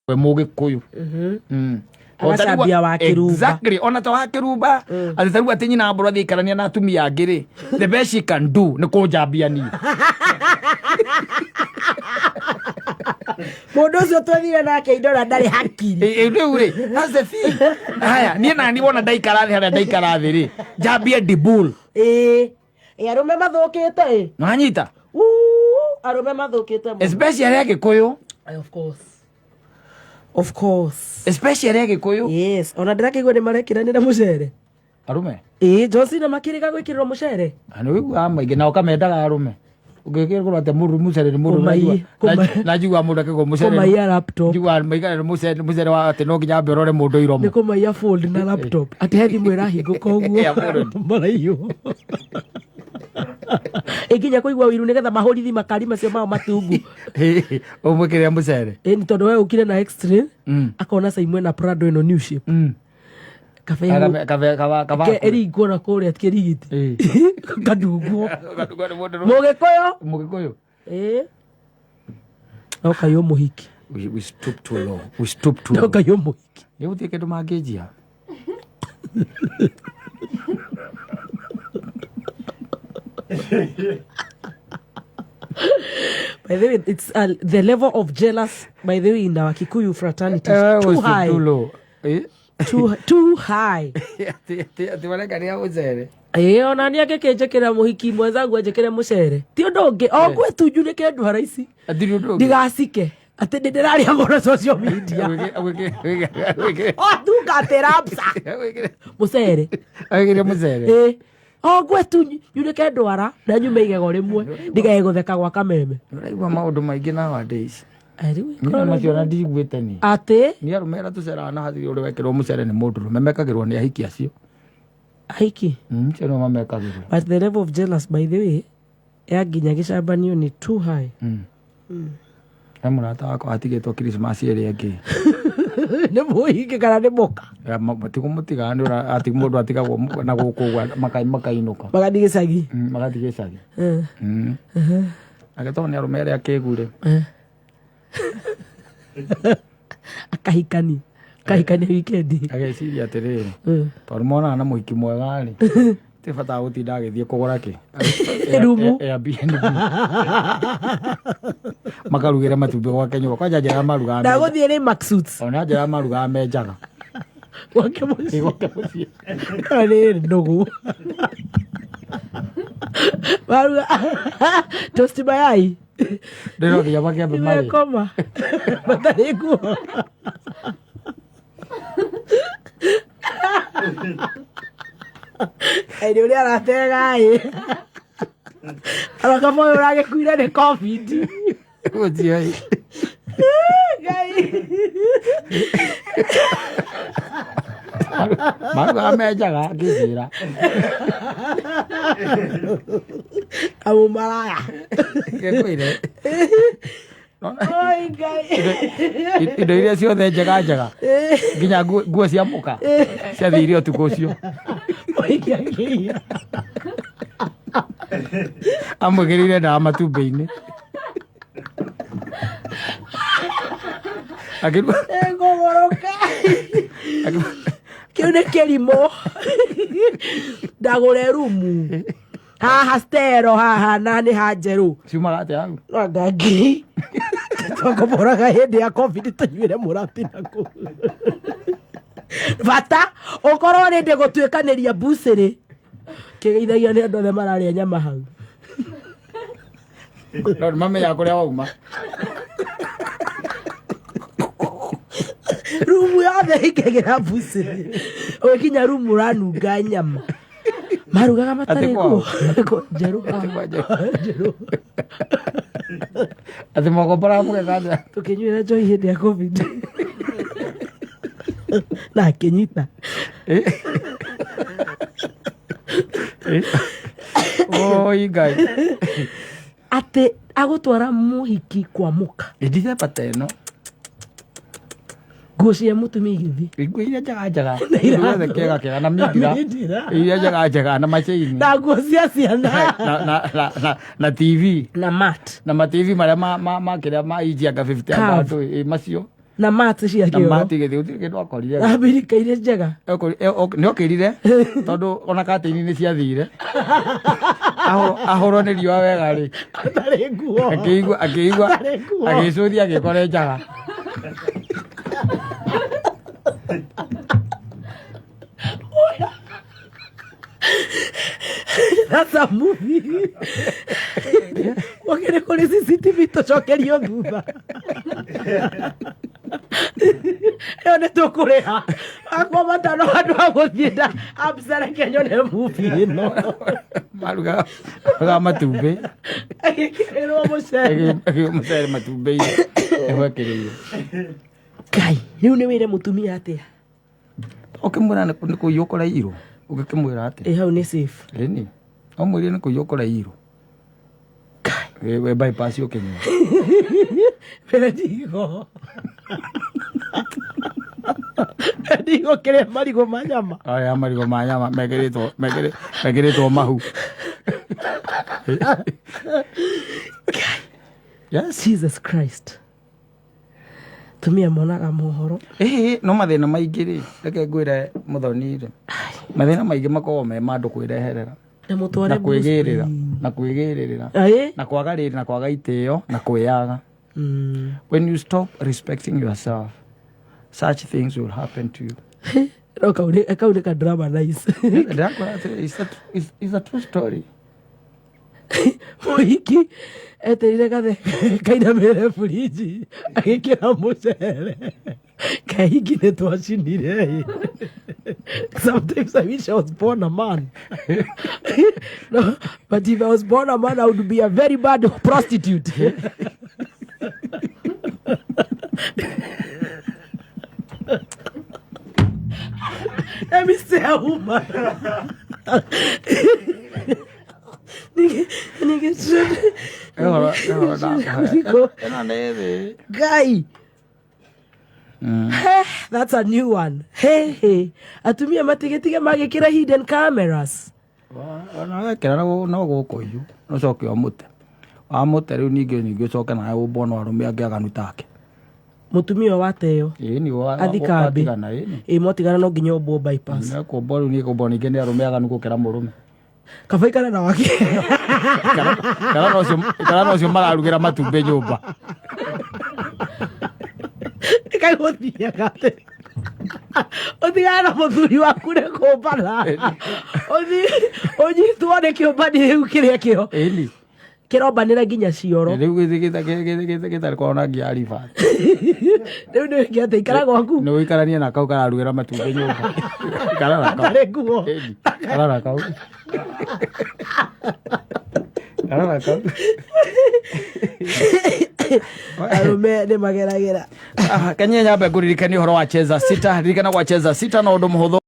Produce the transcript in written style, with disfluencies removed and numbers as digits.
We Mũgĩkũyũ. Agacambia wa kĩrumba. Exactly, ona ta wa kĩrumba. Atĩ tarĩu atĩ nyina mbũrũ athiĩ aikarania na atumia angĩ rĩ, the best she can do nĩ kũnjambia niĩ. Mũndũ ũcio twethire nake indora ndarĩ hakiri. Rĩu rĩ, that's the thing. Haya, niĩ nani wona ndaikara thĩ harĩa ndaikara thĩ rĩ, njambie dibul. Ĩĩ. Ĩ arũme mathũkĩte ĩ. Nĩwanyita? Uu, arũme mathũkĩte mũno. Especially Agĩkũyũ. Ay, of course. Of course. Especially Agĩkũyũ. Yes, ona ndĩrakĩigua nĩ marekĩranĩra mũcere. Arũme? Ĩĩ, John Cena makĩrĩga gwĩkĩrĩrwo mũcere. Na nĩ ũiguaga maingĩ nao kamendaga arũme. Ũngĩkĩrwo atĩ mũndũ mũcere nĩ mũndũ Kũmaiye, na njiguaga mũndũ akĩgwo mũcere. Kũmaiya laptop. Njiguaga maigana nĩ mũcere mũcere wa atĩ no nginya ambe ũrore mũndũ iromo. Nĩ kũmaiya fold na laptop. Atĩ he thimũ ĩrahingũka ũguo. Ya fold. Maraiywo. Ĩ nginya kũigua ũiru nĩgetha mahũrithi makari macio mao matungu. Ũmwĩkĩrĩre mũcere. Ĩ nĩ tondũ we ũkire na extra akona caimwe na Prado ĩno new shape. Kabe Kabe kaba kaba. ke ĩringwo na kũrĩa kĩrigiti. Kadungwo. Kadungwo nĩ mũndũ. Mũgĩkũyũ. Mũgĩkũyũ. Ĩ. No kayũ mũhiki. We stoop too low. We stoop too No low. kayũ mũhiki. Nĩ gũtirĩ kĩndũ mangĩnjia. By the way, it's the level of jealous by the way in our Kikuyu fraternity is We too stoop high. too low. Too high. Atĩ mareka mũcere. Ĩĩ ona niĩ angĩkĩnjĩkĩra mũhiki mwenzangu anjĩkĩre mũcere ti ũndũ ũngĩ o ngwe tu njunĩke ndwara ici Hatirĩ ũndũ ũngĩ. ndigacike atĩ ndĩ ndĩraria mũno social media o tungatĩra mca mũcere. Wĩkĩre mũcere. Ĩĩ o ngwe tu njunĩke ndwara na nyume igego rĩmwe ndigae gũtheka gwa kameme. Ũraigua maũndũ maingĩ nowadays. Ai, rĩu Niĩ macio ona ndiguĩte niĩ. Atĩ Nĩ arũme arĩa tũceraga na hatirĩ ũrĩ wekĩrwo mũcere nĩ mũndũrũme mekagĩrwo nĩ ahiki acio. Ahiki. Acio nĩo mamekagĩrwo. But the level of jealous by the way ya nginya gĩcambanio nĩ too high. He mũrata wakwa atigĩtwo Christmas ĩrĩa ĩngĩ. Nĩ mũhiki kana nĩ mũka? Tigũmũtiga nĩ ũra- ati mũndũ atigagwo na gũkũ ũguo makainũka. Magathiĩ gĩcagi. Magathiĩ gĩcagi. Agĩtwo nĩ arũme arĩa akĩgu rĩ. Akahikani akahikania wikendi. Ageciria atĩrĩrĩ, tondũ monaga na mũhiki mwega rĩ, ti bata wa gũtinda agĩthiĩ kũgũra kĩ Rumu. Airbnb. Makarugĩre matumbĩ gwake nyũmba kwanja njĩra marugaga Ndagũthiĩ rĩ Max Suits. Ona njĩra marugaga me njaga. Gwake mũciĩ. Gwake mũciĩ. Rĩ ndũgũ maruga tosti mayai. Ndĩro nginya makĩambe marĩ. Nimekoma matarĩ nguo. Ĩ nĩ ũrĩa aratega ĩ araka moyo ũragĩkuire nĩ COVID. Gũtioi. Ngai. Marugaga me njaga ngĩnjĩra. Amu maraya. Ngĩkwĩre. Oi Ngai. Indo iria ciothe njega njega nginya nguo cia mũka ciathire ũtukũ ũcio. Mũhiki akĩiya. Amwĩkĩrĩire ndawa matumbĩ-inĩ. Ngũgũrũka. Kĩu nĩ kĩrimũ. Ndagũre rumu. Haha stero haha na nĩ ha njerũ. Ciumaga atĩa hau? Anga ngiri. Twakomboraga hĩndĩ ya COVID tũnyuĩre mũratina kũu. Bata ũkorwo rĩndĩ gũtuĩkanĩria mbucĩrĩ. Kĩgeithagia nĩ andũ othe mararĩa nyama hau. No nĩ mamenyaga kũrĩa wauma. Rumu yothe ingĩgĩra mbucĩrĩ. Ũgĩkinya rumu ũranunga nyama. Marugaga matarĩ Atĩ kwao? nguo. Njerũ. Atĩ kwa njerũ. Njerũ. Atĩ mwakomboraga mũgeka atĩa? Tũkĩnyuĩra njohi hĩndĩ ya COVID. Na akĩnyita. Oi Ngai. Atĩ agũtwara mũhiki kwa mũka. Ndithemba ta ĩno. Nguo cia mũtumia igĩthiĩ. Nguo iria njega njega. Na Kĩndũ gĩothe kĩega kĩega na mindira. Mindira. Iria njega njega na machaini. Na nguo cia ciana. Na TV. Na mat. Na ma TV marĩa ma kĩrĩa ma inji anga 50 anga Curve. macio. Na mat cia Na kĩoro. mati gĩthĩ gũtirĩ kĩndũ akorire. Na mbirika iria njega. Nĩ okĩrire tondũ ona katĩini nĩ ciathire. Ahũrwo nĩ riũa wega rĩ. Atarĩ nguo. Akĩigua akĩigua Atarĩ nguo. agĩcũthia agĩkora njaga. That's a movie. Wakĩrĩ kũrĩ CCTV tũcokerio thutha. Ĩyo nĩ tũkũrĩha. Akwa matano handũ ha gũthiĩ nda Absa reke nyone movie ĩno. Maruga marugaga matumbĩ. Agĩkĩrĩrwo mũcere. Mũcere matumbĩ-inĩ. Nĩgwekĩrĩirwo. Ngai, rĩu nĩ wĩre mũtumia atĩa? Ũkĩmwĩra nĩ kũiywo kũraiyirwo. Ũngĩkĩmwĩra atĩa? Ĩ hau nĩ safe. Ĩni. Ũmwĩrire nĩ kũiywo kũraiyirwo. Ngai. We bypass ũkĩnyua. Bendigo. Bendigo kĩrĩa marigũ ma nyama. Aya marigũ ma nyama mekĩrĩtwo mekĩrĩtwo mahu. Yes. Jesus Christ. Tumia monaga mohoro. Ĩhĩ, no mathĩna maingĩ rĩ, reke ngwĩre mũthoni rĩ, mathĩna maingĩ makoragwo me ma andũ kwĩreherera Na mũtware na kwĩgĩrĩra na kwĩgĩrĩrĩra Aĩ? na kwaga rĩrĩ na kwaga itĩo na kwĩyaga. When you stop respecting yourself, such things will happen to you. No kau nĩ ka drama nice. Ndĩrakwĩra atĩrĩ, it's a true story. Mũhiki eterire gathe kainamĩrĩre buriji agĩkĩra mũcere. Kahingi nĩ twacinire. Sometimes I wish I was born a man. No, but if I was born a man, I would be a very bad prostitute. Let me say a woman. Nige Ĩhoro ndakũhe. Ĩno nĩ thĩ. Guy. That's a new one. Hey, hey. Atumia matigetige magĩkĩra hidden cameras. Ona wekĩra no gũkũiywo ũcoke ũmũte. Wamũte rĩu ningĩ ũcoke nawe ũmbwo no arũme angĩ aganu take. Mũtumia ũyũ wateo. Ĩni Athi kambĩ. watigana ĩni. Ĩ mwatigana no nginya ũmbwo bypass. Nĩkũmbwo rĩu nĩkũmbwo ningĩ nĩ arũme aganu gũkĩra mũrũme. Kaba ikara na wake. Ikara na ũcio mararugĩra matumbĩ nyũmba. Ĩkaigũthiaga atĩ. Ũtigane na mũthuri waku nĩ kũmbana. Ũthiĩ ũnyitwo nĩ kĩũmbani rĩu kĩrĩa kĩo. Ĩni. Kĩrombanĩra nginya cioro. Rĩu gĩtarĩ korwo na nginya riba. Rĩu nĩ wĩke atĩ ikara gwaku. Nĩ ũikaranie na kau kararugĩra matumbĩ nyũmba. Ikara na kau. Atarĩ nguo. Ĩni. Ikara na kau. Ikara na kau. Arũme nĩ mageragĩra. Kenya nyambe ngũririkanie ũhoro wa cheza sita. Ririkana gwa cheza sita na ũndũ mũhũthũ.